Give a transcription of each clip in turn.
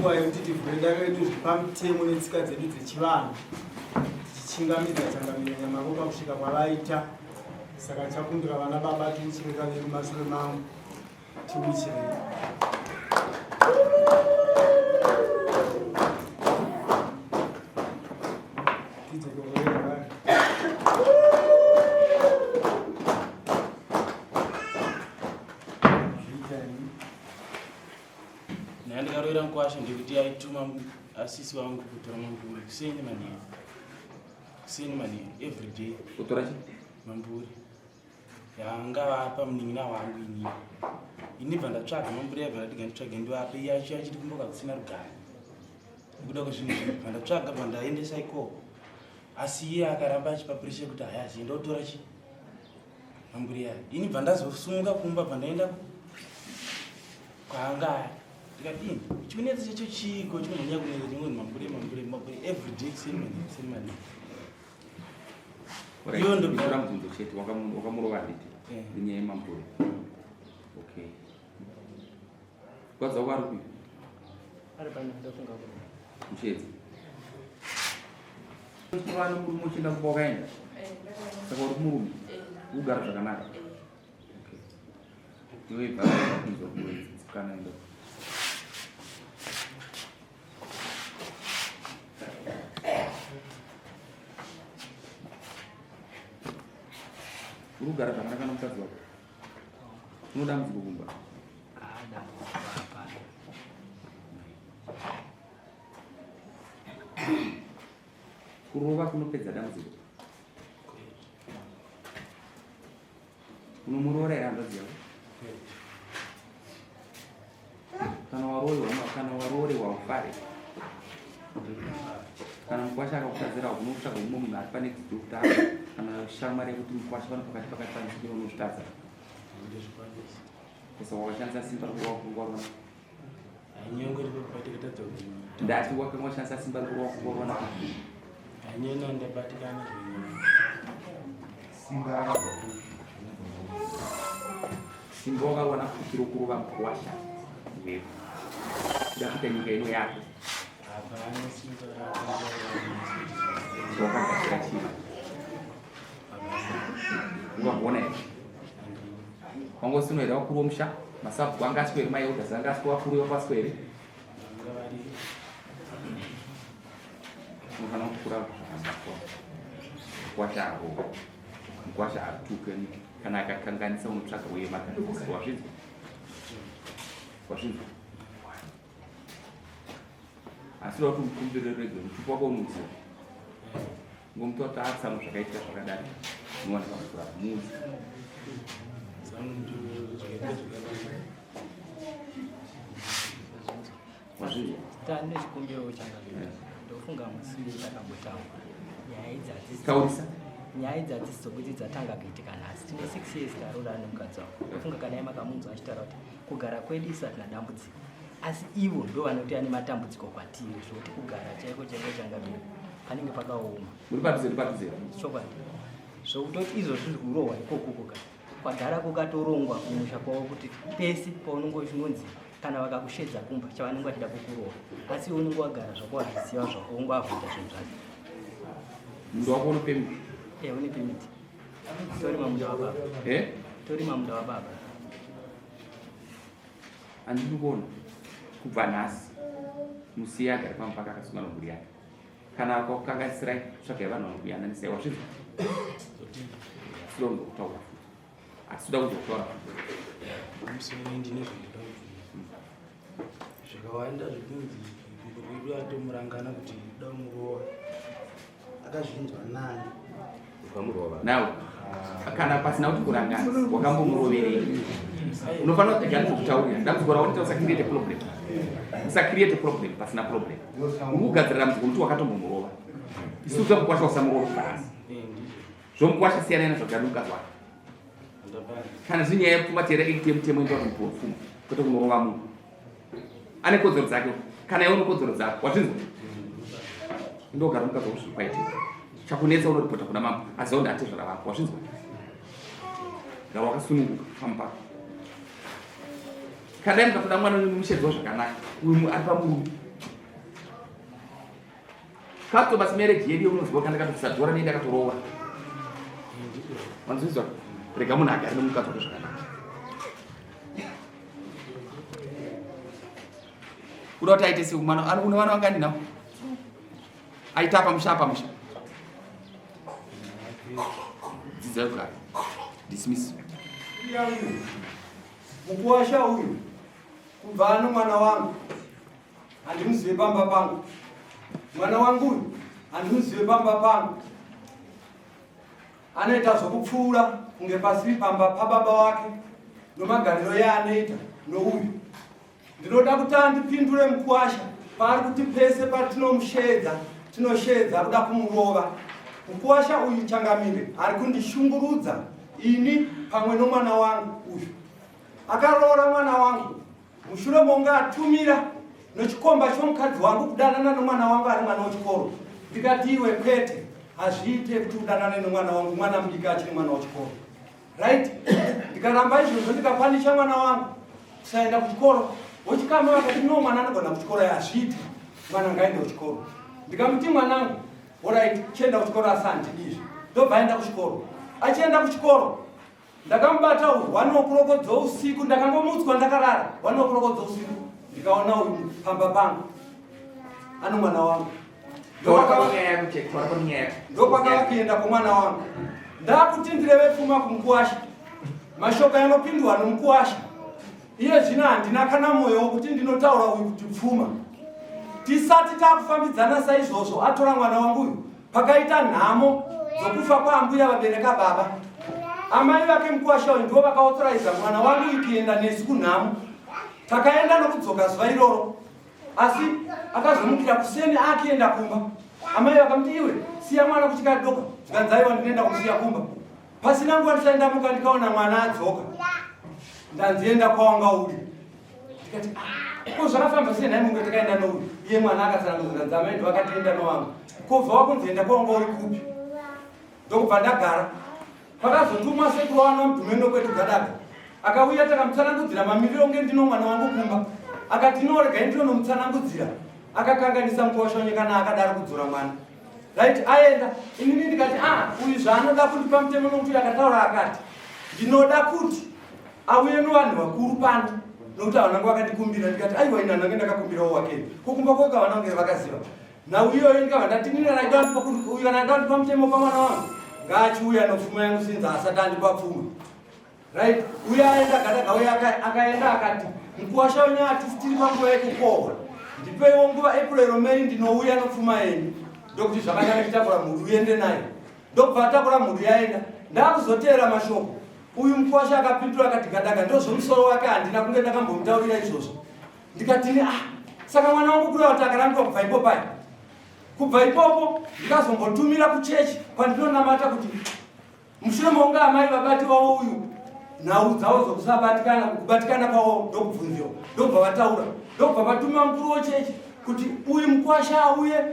Nguva yekuti tivhure dare redu zviri pamutemo netsika dzedu dzechivanhu tichichingamidza changamire Nyamaropa kusvika kwavaita. Saka ndichakumbira vana baba tiuchire kaviri mumashure mangu tiuchire. Tidzokorore zvakare. Zviita ini. Nyaya ndikaroera mukwasha ndekuti aituma asisi vangu kutora mamburi kuseni manheru. Kuseni manheru every day. Kutora chi? Mamburi. Yanga vapa munin'ina wangu ini. Ini bva ndatsvaga mamburi yabva ndati ganditsvage ndivape iye achiya achiti kumboka kusina rugare. Nekuda kwezvinhu zvinhu bva ndatsvaga bva ndaendesa ikoko. Asi iye akaramba achipa pressure kuti hayazi ndotora chi mamburi aya. Ini bva ndazosumuka kumba bva ndaenda kwaanga ari. Ndikati chikunetsa chacho chiiko chinomhanya kunetsa chingonzi mambure mambure mambure everyday same money same money. Iyo ndokura mubvunzo chete wakamurova handiti eh. nenyaya yemambure. Okay. Kwadza wako ari kupi? Ari pano ndofunga kuti. Muchedzi. Vana murume uchienda kumba wakaenda? Eh, Saka uri kumurume? Eh. Ugara zvakanaka? Eh. Okay. Iwe bva kunzwa kuwedzikana enda. Uri kugara zvakanaka nomukadzi wako? Uno dambudziko kumba? Ah, dambudziko hapana. Kurova kunopedza dambudziko. Unomuroora here hanzvadzi yako? Kana waroorwa kana waroorerwa ufare. Kana mukwasha akakutadzira unotsvaga umwe munhu ari pane dzidzo kutanga kana shamwari yekuti mukwasha pano pakati pakati panzvimbo unozvitadza. Saka wakashandisa simba rekuva Ndati wakanga washandisa simba rekuva kukorona. Hanyena ndabatikana Simba rakabva kupi? Simba wakawana kupi rokurova mukwasha wewe? Kuda kuita nyika ino yako. Hapana simba rako. Wakagadzira chii? Ukagona here? Wanga usina here vakuru vomusha? Masabhuku anga asiko here? Maelders anga asiko vakuru vepasiko here? Unofanira kukura zvakanaka. Mukwasha aro. Mukwasha atuke kana akakanganisa unotsvaga uye makanganisa. Wazvinzwa? Wazvinzwa? Asi unoda kuti umukumbire ruregerero, mutupo wako unoziva. Ngomuti wati atsano zvakaitika zvakadari. Unowana pakukura muzi. Wazvinzwa? Tane chikumbiro changamire. Ndofunga musi uyu takambotaura. Nyaya idzi hadzisi Taurisa. Nyaya idzi hadzisi dzokuti dzatanga kuitika nhasi. Tine 6 years taroorana nemukadzi wangu. Ndofunga kana iye makamunzwa achitaura kuti kugara kwedu isu hatina dambudziko. Asi ivo ndo vanotouya nematambudziko kwatiri zvokuti kugara chaiko chaiko changamire panenge pakaoma. Muri padhuze nepadhuze. Chokwadi. Zvokutoti izvozvi zviri kurohwa ikoko koka. Kwagara kukatorongwa kumusha kwavo kuti pese paunenge uchingonzi kana vakakushedza kumba chavanenge vachida kukurohwa. Asi iwe unenge wagara zvako wazviziva zvako ungoavhota zvinhu zvacho. Munda wako une permit? Eh, une permit. Torima munda wababa. Eh? Torima munda wababa. Handidi kuona kubva nhasi musiye agare pamupaka akasunga nomhuri yake. Kana akakukanganisirai tsvagai vanhu vanokuyananisai wazvinzwa? Hatisi kuda kuzokutaura futi. Hatisi kuda kuzokutaura futi. Pamusoro ndine zvandinoda kubvunza. Zvakawanda zvekunzi mhuri yedu yatomurangana kuti da muroora. Akazvinzwa nani? Ukamurova. Now, kana pasina kuti kurangana, wakambomuroverei? Unofanira kuti ndikutaurira. Dambudziko raunota usa create a problem. Usa create a problem pasina problem. Uri kugadzira dambudziko kuti wakatombomurova. Isu takukwasha usamurova basi. Zvomukwasha siyana nezvagara mukadzi wake. Kana zviri nyaya yepfuma teera act yemutemo inoita kuti mupiwe pfuma kwete kunorova munhu. Ane kodzero dzake. Kana iwe une kodzero dzako. Wazvinzwa? Ndogara mukadzi wako zviri kwaitika. Chakunetsa unoripota kuna mambo aziva kuti atezvara vako. Wazvinzwa? Gara wakasununguka pamba pako. Kana dai mukatoda mwana wenyu mushedzwa zvakanaka. Uyu ari pamurume. Customers marriage yedu yeunonzwa kana ndakatobvisa dhora nei ndakatoroora. Wanzwizwa? Rega munhu agare nemukadzi wake zvakanaka. Kuda kuti aite sei mwana ari une vana vangani nawo? Aita apa musha apa musha. Dzidza kugara. Dismiss. Mukuwasha uyu kubva ano mwana wangu handimuzive pamba pangu mwana wangu uyu handimuzive pamba pangu anoita zvokupfuura kunge pasiri pamba pababa wake nomagariro yaanoita nouyu ndinoda kuti andipindure mukuwasha paari kuti pese patinomusheedza tinosheedza kuda kumurova mukuwasha uyu changamire ari kundishungurudza ini pamwe nomwana wangu uyu akaroora mwana wangu Mushure monge atumira nochikomba chomukadzi wangu kudanana nomwana wangu ari mwana wechikoro, ndikati iwe kwete, hazviite kuti udanane nomwana wangu, mwana mudiki achiri mwana wechikoro. Right? Ndikaramba izvozvo ndikapanisha mwana wangu kusaenda kuchikoro. Wochikama vakati no, mwana anogona kuchikoro, hazviite, mwana ngaende kuchikoro. Ndikamuti mwanangu, orit, chienda kuchikoro asi handidi izvi. Ndobva aenda kuchikoro. Achienda kuchikoro Ndakamubata uyu one o'clock dzousiku, ndakangomutswa ndakarara one o'clock dzousiku, ndikaona uyu pamba pangu ano mwana wangu ndokwakava kuenda kwomwana wangu. Ndakuti ndireve pfuma kumukuwasha, mashoko yanopindwa nomukuwasha Iye zvino handina kana mwoyo wokuti ndinotaura uyu kuti pfuma. Tisati takufambidzana saizvozvo atora mwana wangu uyu pakaita nhamo dzokufa kwaambuya vabereka baba. Amai vake mukuwasha uyu ndivo vakaotoraiza mwana wangu uyu kuenda nesu kunhamo. Takaenda nokudzoka zuva iroro asi akazomukira kuseni akienda kumba. Amai vakamuti iwe siya mwana kuchikadoka zvikanzi aiwa ndinoenda kumusiya kumba. Pasina nguva ndisati ndamuka ndikaona mwana adzoka. Ndanzi enda kwawanga uri. Ndikati ah, ko zvakafamba sei nhai munge takaenda nouyu. Iye mwana akatsanangudza nzama endo vakati enda nowanga. Ko bva wakunzi enda kwawanga uri kupi? Ndokubva ndagara. Pakazotumwa sekuru wana mudhumendo kwedu Gadaga. Akauya takamutsanangudzira mamiriro onge ndino mwana wangu kumba. Akati no regai ndinonomutsanangudzira. Akakanganisa mukosho nyika akadaro kudzora mwana. Right aenda inini ndikati ah uyu zvaanoda kundipa mutemo nokuti uyu akataura akati ndinoda kuti auye novanhu vakuru pano nokuti havana ngo vakandikumbira ndikati aiwa ini hanange ndakakumbirawo wake kokumba kwega vana kunge vakaziva nhau iyoyo ndikabva ndati nini uyu kana aida kundipa mutemo pamwana wangu ngaachiuya nopfuma yangu sinza asati andipa pfuma Right, uya aenda gadaga uya akaenda akati mukuwasha wenyu ati tiri panguva yekukohwa ndipeiwo nguva April May ndinouya nopfuma yenyu ndokuti zvakanaka nditakura mhuri uende nayo ndokubva atakura mhuri yaenda ndakuzoteera mashoko uyu mukuwasha akapindura akati gadaga ndozvomusoro wake handina kunge ndakambomutaurira izvozvo ndikatini ah saka mwana wangu kureva kuti akarambiwa kubva ipo paya kubva ipopo ndikazombotumira kuchechi kwandinonamata kuti Mushure mokunge amai vabati wavo uyu nhau dzavo dzokusabatikana kubatikana kwavo ndokubvunziwa ndokubva vataura ndokubva vatuma mukuru wechechi kuti uyu mukwasha auye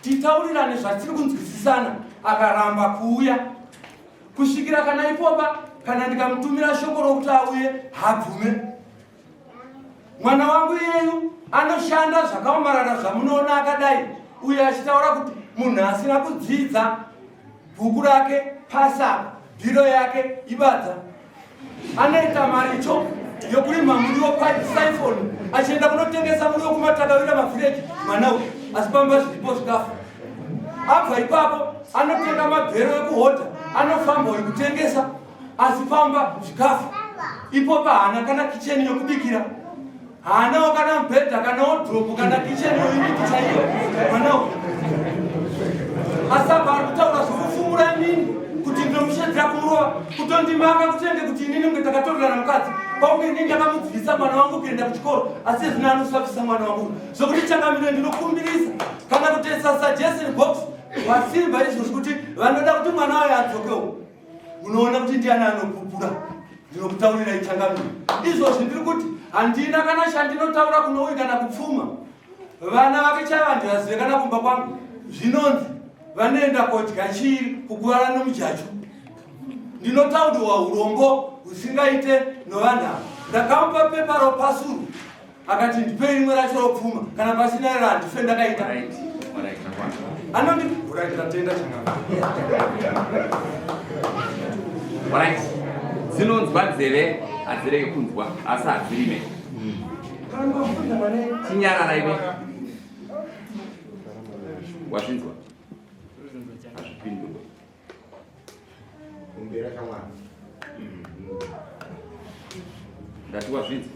titaurirane zvatiri kunzwisisana akaramba kuuya kusvikira kana ipopa kana ndikamutumira shoko rokuti auye habvume Mwana wangu iyeyu anoshanda zvakaomarara zvamunoona akadai uye achitaura kuti munhu asina kudzidza bhuku rake pasa bhiro yake ibadza anoita maricho yokurima muriwo pasaifoni achienda kunotengesa muriwo kumatakawira mavhireji mwana uyu asi pamba zviripo zvikafu abva ipapo anotenga mabhero ekuhodha anofamba uyu kutengesa asi pamba zvikafu ipopa haana kana kicheni yokubikira haanawo kana mubhedha kana wodropu kana kicheni yoiniki chaiyo mwana uyu asi apa ari kutaura zvokufumura inini kuti ndinomushedzera kumurova kutondimaka kutenge kuti inini kunge takatorerana mukadzi paunge inini ndakamudzivisa mwana wangu kuenda kuchikoro asi zvino anosafisa mwana wangu zvokuti changamire ndinokumbirisa kana kutesa suggestion box wasimba izvozvi kuti vanoda kuti mwana wayo adzokewo Munoona kuti ndiani anopupura? Ndinokutaurirai changamire. Izvozvi ndiri kuti handina kana chandinotaura kunouyu kana kupfuma. Vana vake chaivo handivazive kana kumba kwangu. Zvinonzi vanoenda kodya chii kukuvara nomujachu. Ndinotaurirwa urombo husingaite novanhu ava. Ndakamupa pepa ropasuru akati ndipei rimwe racho ropfuma kana pasina iro handife ndakaita. Anondi right, ndatenda changamire. Right. Dzinonzwa nzeve hadzirege kunzwa asi hadzirime. Chinyarara iwe. Wazvinzwa? Hazvipindurwe. Kumbera shamwari. Ndati wazvinzwa?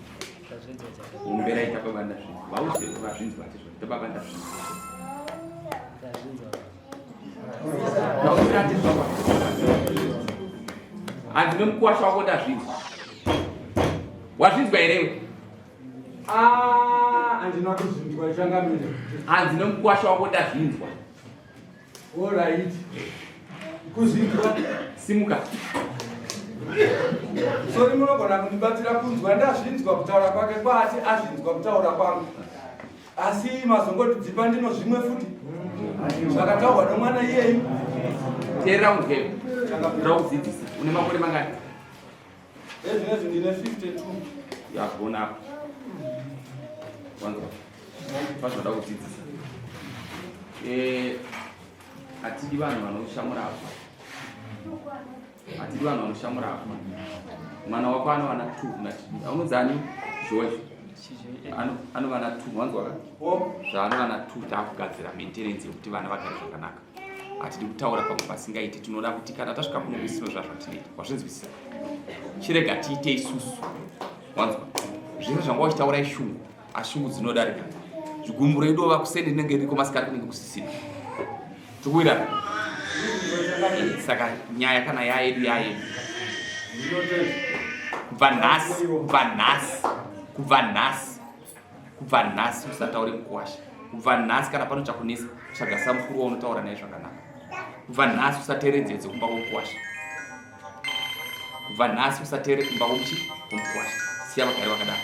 Kumbera ita baba ndazvinzwa. Vauze vazvinzwa ati zvo. Ita baba ndazvinzwa. Ndauzira ati zvakwa. Hanzi nemukuwasha wako ndazvinzwa. Wazvinzwa here iwe? Ah, handina kuzvinzwa changamire. Hanzi nemukuwasha wako ndazvinzwa. Alright. Kuzvinzwa. Simuka. Sorry munogona kundibatsira kunzwa ndazvinzwa kutaura kwake kwaati azvinzwa kutaura kwangu. Asi mazongotidzipa ndino zvimwe futi. Zvakataurwa nomwana iyeyu. Teerera unzwe. Ndaukudzidzisa. Une makore mangani? Ezvinezvi ndine 52. Yagona apa. Wanzwa. Pazvoda kudzidzisa. Eh, hatidi vanhu vanoshamura apa. Hatidi vanhu vanoshamura apa. Mwana wako anowana 2 natidi. Aunonzi ani? George. Anovana 2 wanzwa ka? Zvaanowana 2 takugadzira maintenance yekuti vana vagare zvakanaka. Hatidi kutaura pamwe pasingaiti, tinoda kuti kana tasvika kuno kusino zvazvatinoita. Wazvinzwisisa? Chirega tiite isusu. Wanzwa? Zvese zvanga uchitaura ishungu, ashungu dzinodarika. Zvigumburo idova kuseni rinenge ririko masikati kunenge kusisina. Tikuwirana? Saka nyaya kana yayedu yayedu. Kubva nhasi, kubva nhasi, kubva nhasi, kubva nhasi usataure mukuwasha. Kubva nhasi kana pano chakunetsa, tsvaga samukuru waunotaura naye zvakanaka. Kubva nhasi usateere nzeve dzekumba kwomukuwasha. Kubva nhasi usateere kumba kwomuchi kwomukuwasha. Siya vagari vakadaro.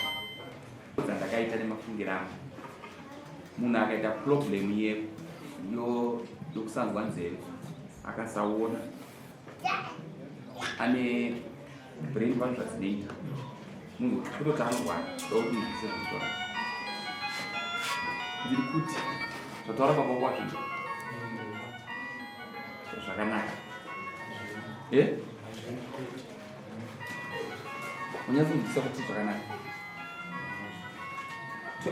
Dzandakaita nemafungiro angu. Munhu akaita problem yokusanzwa nzeve akasaona ane brain vanhu zvadzinoita munhu kutoti anorwara ndokuti ndise zvekutora ndiri kuti zvataura baba wazvinzwa zvakanaka e unyatsonzwisa kuti zvakanaka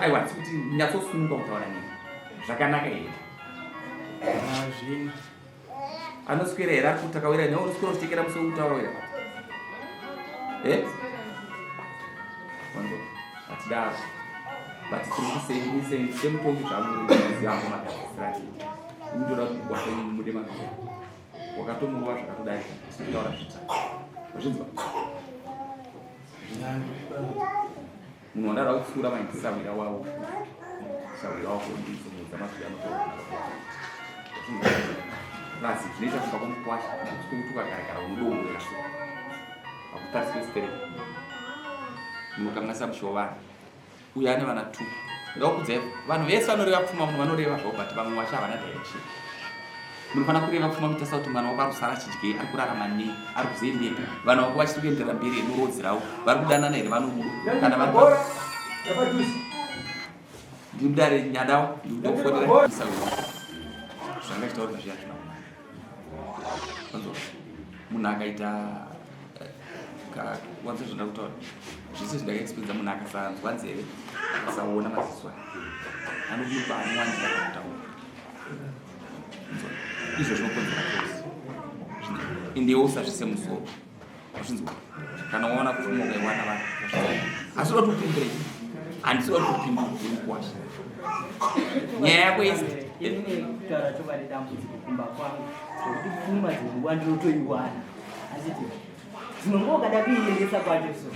aiwa tsi kuti nyatsosununga kutaura neni zvakanaka here Hazvina. Anoswera here ari kuti takawira newe unoswera uchitekera musi wekutaura here eh wanzo hatidaro but tiri kusei semutongi zvamuziva hangu magadzisira atiita indoda kuti kukwasha inini mude magadzira wakatomurova zvakatodarika tiri kutaura zvitsva wazvinzwa Munhu wandada kutsiura manje sahwira wavo. Sahwira wako ndizomudza mazwi anotaura. Plus zvinoita kumba kwomukwasha kuti ukagarakara unodongorera so. Hakutariswe stereki. Munokanganisa musha wevanhu. Uyo ane vana two. Ndakukudzai vanhu vese vanoreva pfuma muno vanoreva zvavo but vamwe vacho havana direction. Munofanira kureva pfuma kuita kuti mwana wako ari kusara achidyei, ari kurarama nei, ari kuzoendepi, vana vako vachiri kuenderera mberi here norwodzi ravo, vari kudanana here vanorudo kana vari ndiri mudare nyadawa ndikuda kufonera zvanga chitaurika zviya zvina kunaka munhu akaita wanzwa zvandava kutaura zvese zvindakaexperienza munhu akasanzwa nzeve akasaona maziso ake anokupa anowanzira pakutaura izvo zvinokonzera kosi ende iwe usazvise musoro wazvinzwa kana waona pfuma ukaiwana vanhu asi uda kuti upindure handisi uda kuti upindure urikuwasha nyaya yako ini kutaura chokwadi dambudziko kumba kwangu zvekuti pfuma dzimwe ndinotoiwana handiti dzimwe nguva ukada kuiendesa kwacho so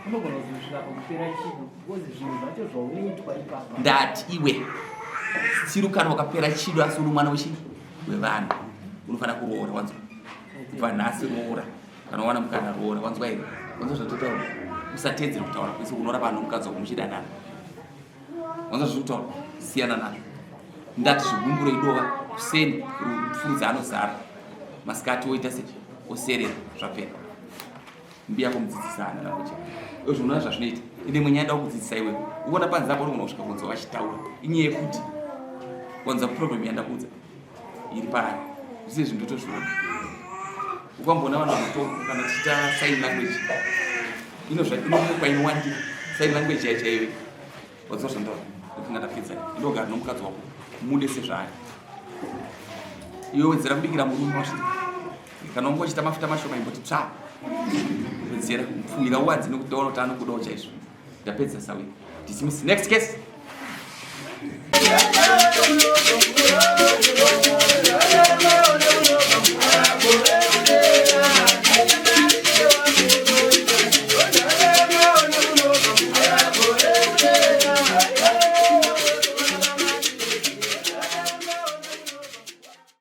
unogona kuzosvika pakupera chido because zvinhu zvacho zvaunoitwa ipapa ndati iwe tsiru kana wakapera chido asi uri mwana wechi wevanhu unofanira kuroora wanzwa kubva nhasi roora kana wawana mukana roora wanzwa here wanzwa zvatotaura usateedzere kutaura kwese unoora vanhu mukadzi wako muchidanana wanzwa zviri kutaura siyana nazvo ndati zvigumburo idova kuseni rupfurudza anozara masikati woita se oserera zvapera mbiya kumudzidzisa ana nakucha izvo unoona zvazvinoita ende mwenyaya da kukudzidzisa iwe uona panze apo unogona kusvika kunzwa vachitaura inyaya yekuti Wanza problem yandakuudza iri paari. Zvise zvinhu ndotozviona. Ukamboona vanhu vanotonga kana tichiita sign language. Ino zva inomuka inowandira sign language yacho chaiyo. Wanzwa zvandaura. Ndofunga ndapedza. Ndogara nomukadzi wako. Mude sezvaari. Iwe wedzera kubikira murume wasvika. Kana unge uchiita mafuta mashoma imboti tsvaa. Wedzera kupfuwira uwanze nekuti ndaona kuti anokudawo chaizvo. Ndapedza sawira. Dismiss. Next case.